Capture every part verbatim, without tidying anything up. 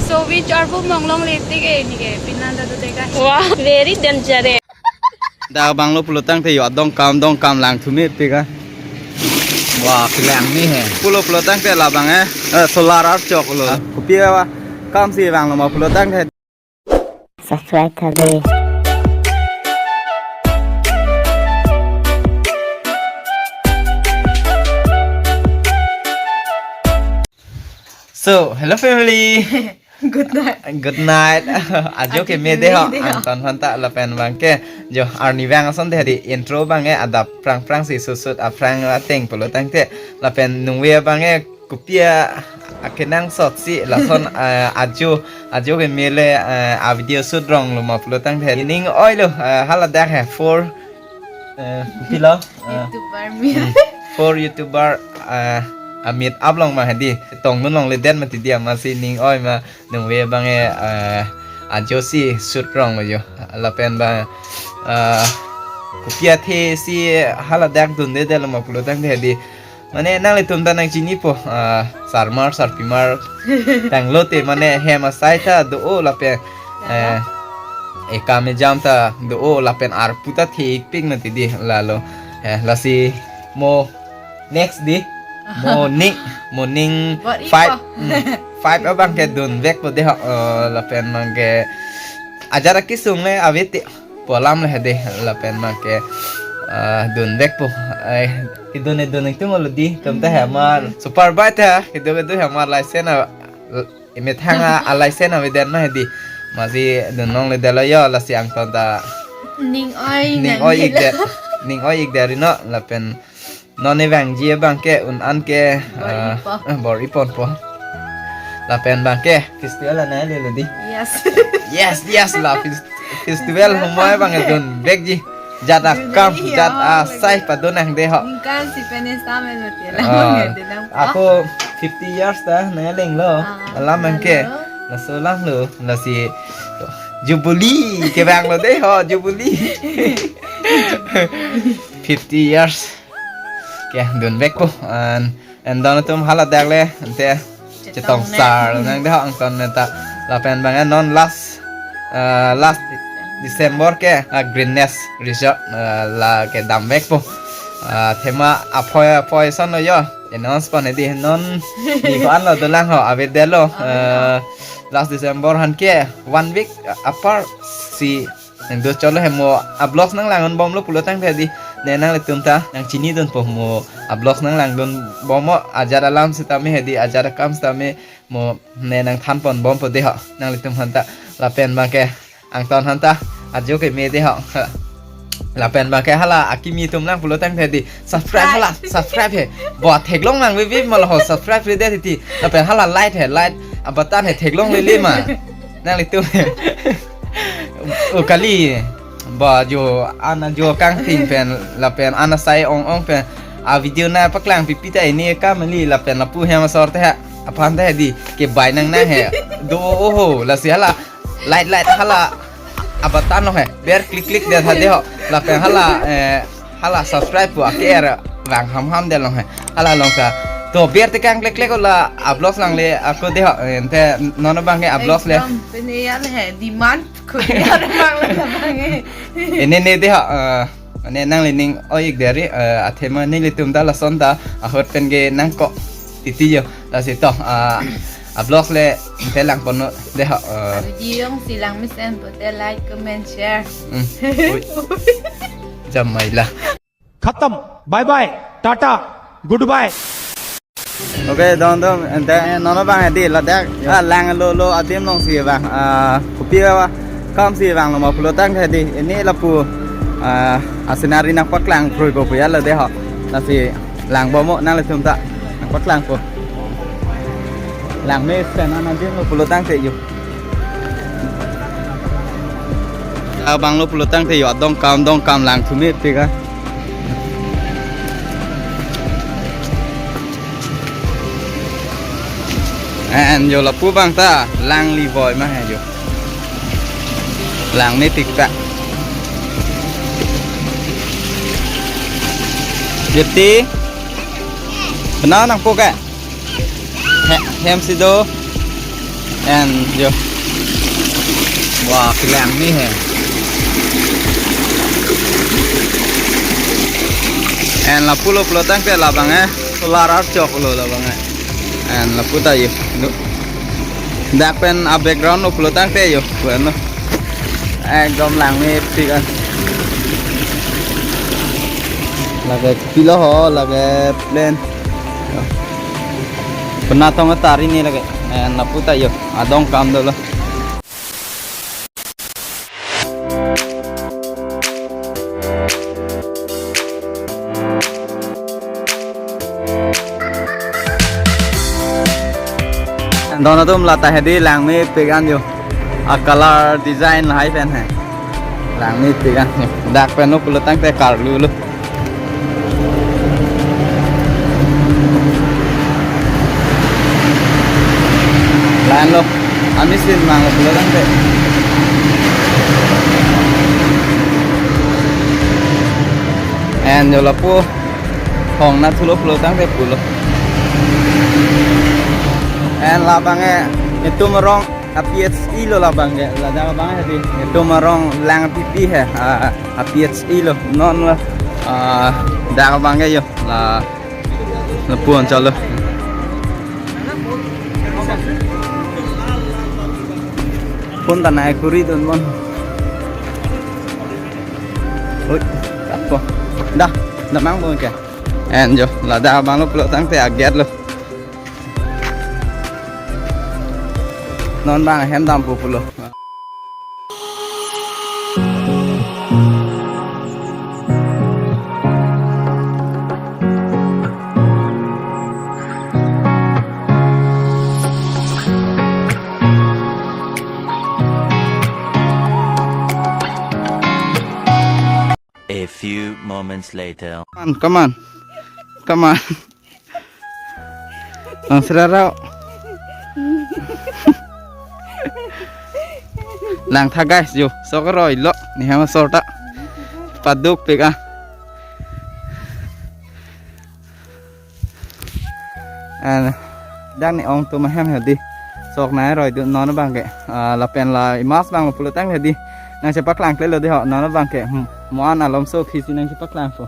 So, which are bu monglong le tik e ni ke, pinan ta tu teka. Wah, very dangerous. Dak abang lo pulotangte yo dongkam dongkam lang thumit pika. Wah, kelang ni he. Pulo pulotangte labang eh. Eh, solar archok lo. Kopi wa kam si bang lo ma pulotangte. Subscribe tha de. So, hello family. Good night. Good night. Ajo ke me de ho. Ajo ke me de ho. Angton phanta lapen bangke jo arnivang ason de di intro bang eh adap prang prang si susut aprang ateng pulotangte lapen nungve bang eh kopi akenangsot si lason, eh, ajo ajo ke me le, eh, a video shoot rong lo ma pulotangte ning oi lo, eh, hala dak he four, eh, kopi lo, eh, YouTuber meet. Hmm. Four YouTuber, eh, a meet up long ma hedi. Tong nun longle den mati dia masi ning oi ma nungve bang eh, eh, ajo si shoot rong lo jo. Lapen bang, eh, kopi athe si hala dak dunde de lo ma pulotangte hedi. Mane nanglitum ta nangchinipo, eh, sarmar sarpimar tanglote mane hem asai ta do-o lapen, eh, ekam ejam ta do-o lapen arpu ta thepik mati di lalo. Eh, lasi mo next di. Mo ning, mo ning bor-i five, po. Hmm, five abang ke dunvekpo de ho, eh, lapen bangke ajat akesung le avete po alam le hedi lapen bangke, eh, dunvekpo. Eh, idun idun ingtung lo di, tum ta hemar super bike ta, idu idu hemar license a, imethang a, a license avedet ma hedi. Masi dun longle de lo yo, lasi angton ta ning oi ning oi ik de, ning oi ik de ri no lapen non evangji bangke un an ke, bor-i, eh, po, eh, bor-i ponpo. Lapen bangke festival ana le lo di. Yes. Yes, yes, la fes-, festival humai bang dunvekji. Jat akam, jat asai padun nang de ho. Ningkan si pen esam lo ti alam, ah, nang de nang pa. Ako fifty years ta nang leng lo. Ah, alam bangke. Laso lang lo, lasi jubilee ke bang lo de ho, jubilee. Fifty years. Ke dunvekpo, and, and don atum hala dak le ante chetong sar nang de ho angton meta lapen bang non last, eh, last December ke, eh, Green Nest Resort, eh, la ke damvekpo. Eh, athema aphoi aphoi ason lo yo, announce pon hedi non ni ko an lo dolang ho, avedetlo, eh, last December han ke one week apar si nang do cholo he mo a vlogs nang langdun bomlo pulotangte hedi. Ne nanglitum ta nangchinidunpo mo a vlogs nang langdun bom mo ajat alam sitame hedi ajat akam sitame mo ne nang thanpon bompo de ho nanglitum phanta lapen bangke angton phanta ajo ke me de ho. Lapen bangke hala akimi atum lang pulotangte hedi subscribe hala, like, subscribe he. Bo theklong nang vivi ma lo ho subscribe ri de titi. Lapen hala like he, like a button he theklong lele ma. Nanglitum. O kali. Ba jo ana jo kangting pen lapen ana sai ong ong pen a video na paklang pipi ta ini ka mali lapen lapu hem asor te ha. Aphan te di ke bai nang nang he. Do oho lasi hala. Like like hala a button lo he. Ber klik klik de tha de ho. Lapen hala, eh, hala subscribe pu ake er vang ham ham de long he. Hala long ta. To ber tekang klek klek la a vlogs lang le ako de ho. Ante non bangke a vlogs le. Ekdom pini ya le he demand ko ya bang le bang he. Ini ni de ho, eh, mane nang le ning oi ik deri, eh, athema nelitum ta lason ta ahut pen ke nangkok titi yo. Lasi to, eh, a vlogs le ante lang ponlo de ho, eh. Video jongsi lang mesen pote like, comment, share. Hmm. Oi. Jamai la. खत्म, bye bye, टाटा, goodbye. Okay, don don, ante non bang hedi ladak, ah, lang lo lo adim long si bang, ah, kopi ba kam si bang lo ma pulotangte hedi, ini lapu, ah, a scenery nangpaklang kroi po pu ya lo de ho, lasi lang bom mo nanglitum ta, nangpaklangpo. Lang mesen ana adim lo pulotangte yo. Abang lo pulotangte yo dongkam dongkam lang thumit pika. And yo lapu bang ta lang li voi ma he yo. Lang ni tik ta. Jeti. Bena nangpo ke? He, hem si do. And yo. Wah, kelang ni he. And lapulo pulo tangte labang eh. Solar archok lo labang eh. And lapu ta yo. No. Dak pen a background lo pulo tangte yo. Bueno. Ekdom langmepik an. Lake pilo ho, lake plain. Penat tong tari ni lake. Eh, lapu ta yo, adong kam dolo. Don atum, lata hedi langmepik an yo. A color design lahai pen he. Langmepik an yo. Dak pen lo pulo tangte karlu lo. Lahenlo. Ami sin mang pulo tangte. And yo lapu. Hong na thulo pulo tangte pulo. And labang eh, itum arong a P H E lo labang eh, ladak labang eh di. Itum arong lang pipi he, ah, a P H E lo, non lo, ah, dak labang eh yo, la, lapu-an chalo. Pun tanai kuri dun mon. Oi, tapo. Dah, dah mang bon ke. And yo, ladak abang lo pulo tangte a gate lo. Non bang hem dampo pulo. A few moments later. Come on, come on, come on. Ang sira rao. Langtha guys yo, sok roi lo, ni hama sorta. Padukpik ah. And dak ne ong atum ahem hedi. Sok nai roi dun non abang ke. Ah, lapen la imas bang lo pulo tang hedi. Nangchepaklang kle lo di ho non abang ke. Hmm. Mo-an alom so khisi nangchepaklangpo.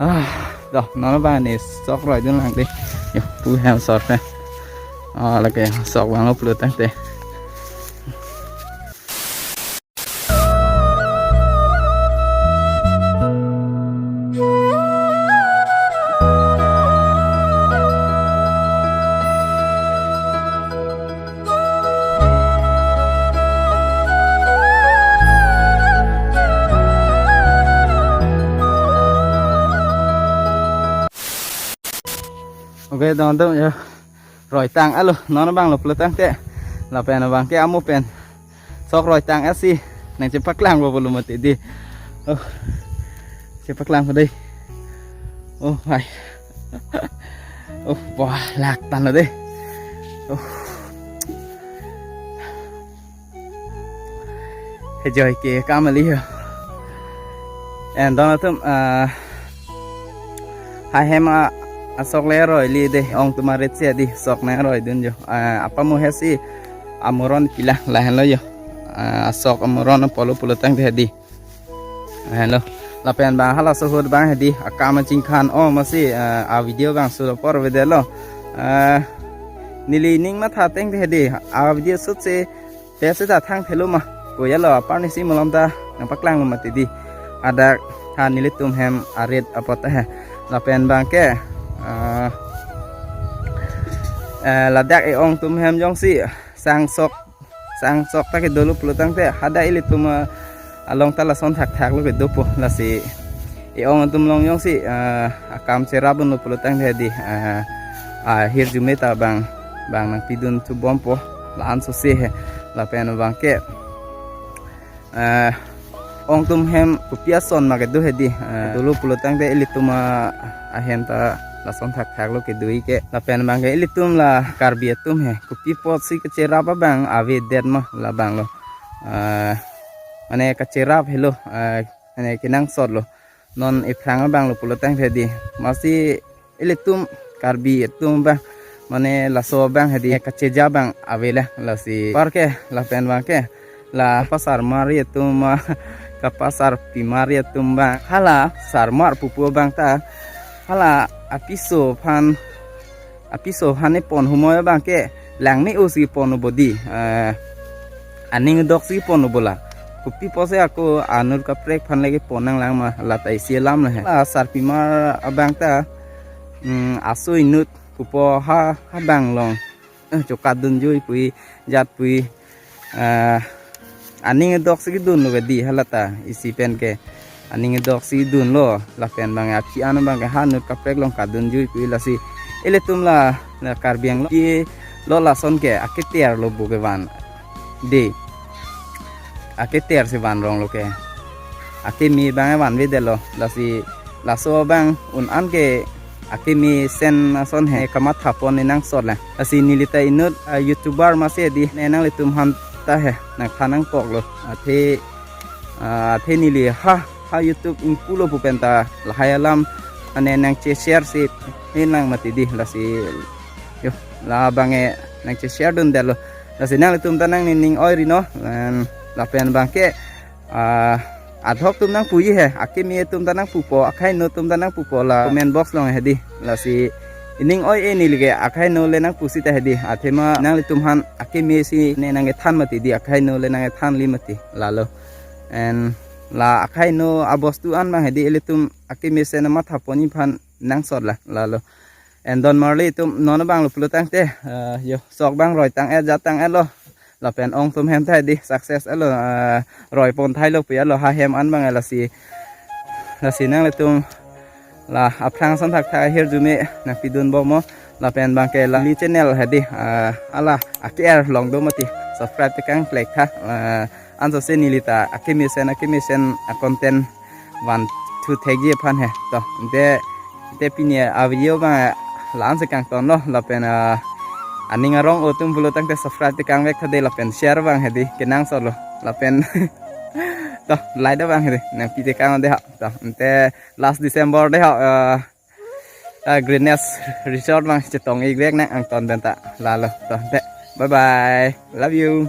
Ah, doh, non abang ne sok roi dun lang di. Yo, pu hem sor he. Ah, lake sok bang lo pulo tangte. Okay, don don ya. Roi tang alo, non abang lo pulo tangte. Lapen abang ke amu pen. Sok roi tang asi. Nangchepaklangpo pulo mati di. Oh. Chepaklangpo dei. Oh, hai. Oh, wah, lak tan lo dei. Oh. Hejoi ke kam ali ho. And don atum, ah, hai hem a, asok le roi li de, ong atum arit si adi, sok nang roi dun jo. Ah, apa mo hesi amoron pila lahenlo jo. Ah, asok amoron apotlo pulo tangte hedi. Lahenlo. Lapen bang halaso ahut bang hedi, akam achingkhan o masi, ah, a video bang sulo por vedetlo. Ah, neli ning matha tangte hedi, a video shoot si Pese ta thang thelo ma. Ko ya lo, apar ni si malom ta nangpaklang lo mati di. Adak ha nelitum hem arit apot he. Lapen bang ke, ah, eh, ladak e-ong atum hem jongsi sangsok, sangsok ta kedo lo pulo tangte hadak ilitum, ah, along ta lason thakthak lo kedopo, lasi e-ong atum along jongsi, ah, akam cherap dunlo pulo tangte hedi, ah, ahirjume ta bang, bang nangpidun chubompo la-an sose he. Lapen bang ke, ah, ong atum hem kopi ason ma kedo hedi, ah, dolo pulo tangte ilitum, ah, ahem ta lason thakthak lo kedo-i ke. Lapen bang ke ilitum la Karbi atum he kopi apotsi kacherap abang avedet ma labang lo. Ah, mane kacherap helo, ah, mane kenangsot lo. Non ephrang abang lo pulo tangte hedi. Masi ilitum Karbi atum bang Mane laso abang hedi kacheja abang avele, lasi par ke lapen abang ke la pasar mari atum ma, kapasarpi mari atum abang, hala sarmar pupu abang ta, hala apiso aphan, apiso aphan ne pon humoi abang ke langme-o si pon-o bodi. Eh, aning dok si pon-o bola. Kopi pusi ako anut kaprek aphan lagi pon nanglang ma, lata isi alam lo he. La sarpimar abang ta, mm, aso inut pupo ha, ha abang along, eh, chokadun jui pu-i, jat pu-i, eh, aning dok si dunlo ke di, halata isi pen ke aning dok si dunlo, lapen abang aphi an abang ke ha anut kaprek along kadun jui pu-i, lasi ilitum la, la Karbi Anglong ke lo lason ke aketer lo bu kevan de, aketer si van rong lo ke, akeme abang vanvedetlo, lasi laso abang un an ke akemesen ason he kamatha pon ne nangsot la. Lasi neli ta inut, ah, YouTuber masi di, ne nanglitum aphan ta he nangthan nangkoklo. Athe, ah, athe neli ha, ha YouTube ingpulo pu pen ta lahai alam ane nangcheshare si he nang mati di, lasi yo, la abang e nangcheshare dundetlo. Lasi nanglitum ta nangning oi ri non, em, lapen abang ke, ah, adhok atum nangpuji he, akeme atum ta nangpupo, akhai no atum ta nangpupo la comment box along he di. Lasi ining oi-e neli ke akhai no le nangpu sita he di. Athema nanglitum aphan akeme si ne nangkethan mati di, akhai no le nangkethanji mati, lalo. And la akhai no abostu an abang he di, ilitum akemesen amatha ponji aphan nangsot la, lalo. And don marli atum non abang lo pulo tangte, eh, yo, sok abang roi tang-et, jat tang-etlo. Lapen ong atum hem ta he di, success etlo, eh, roi pon thailo pu-etlo, ha hem an abang, eh, lasi, lasi nanglitum la aphrang ason thakthak ahirjume nangpidun bom mo. Lapen abang ke la neli channel he di, eh, hala aker along do mati, subscribe tekang plek tha, eh, ansose neli ta akemesen, akemesen a-content van thu thekji aphan he. To, ante, ante pini a-video abang la-an si kangtonlo, lapen, ah, aning arong-o atum pulo tangte subscribe tekang vek tha de, lapen share abang he di kenangsotlo, lapen to, like abang he di nangpi tekang de ha. To, ante last December de ha, ah, ah, Greenest Resort abang chetong-ik vek nang angton pen ta, lalo. To, ante bye bye, love you.